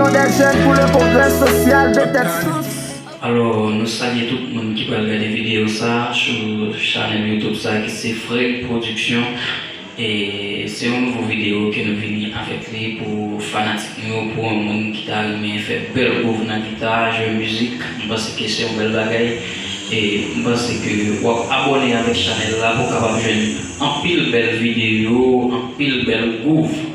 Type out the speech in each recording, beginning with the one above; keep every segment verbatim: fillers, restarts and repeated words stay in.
Des jeunes pour le progrès social de Texas. Alò, nou salye tout moun ki pral gade videyo sa sou chanèl YouTube sa ki se Freg Production. E se yon nouvo videyo ke nou vini avèk li pou fanatik nou yo, pou yon moun ki ta renmen fè bèl gwouv nan gita, jwe mizik. M panse ke se yon bèl bagay. E m panse ke w ap abòne avèk chanèl la pou w kapab jwenn anpil bèl videyo, anpil bèl gwouv.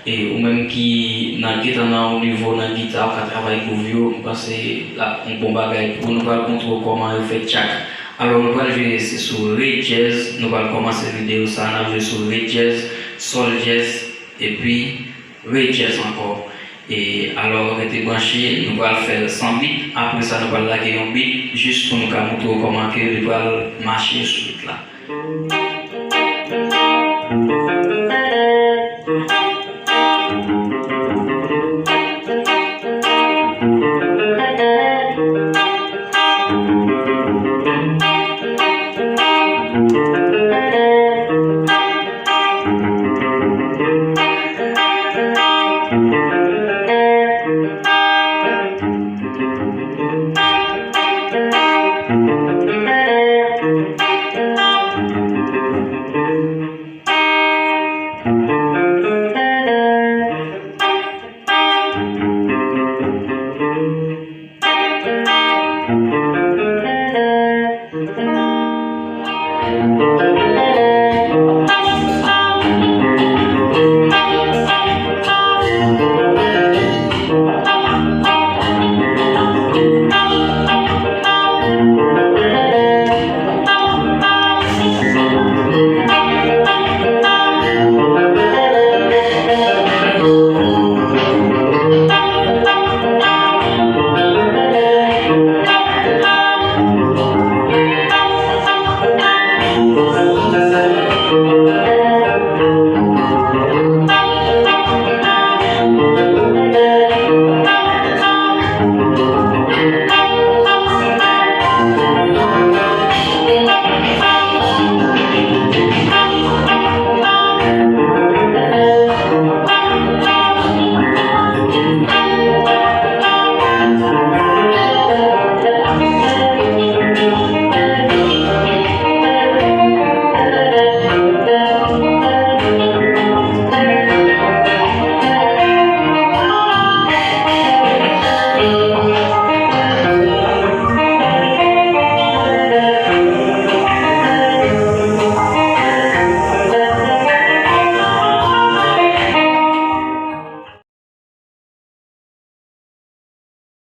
E ou menm ki nan gentan nan yon nivo nan gita, ou ka travay gwouv yo, m panse l ap yon bon bagay pou ou. Nou pral montre w kòman yo fè tchak. Alò, nou pral jwe se sou re djèz, nou pral kòmanse videyo sa, n ap jwe sou re djèz, sòl djèz, epi re djèz ankò. E alò, rete branche, nou pral fè l san bit, apre sa nou pral lage yon bit, jis pou nou ka montre w kòman ke li pral mache sou bit la.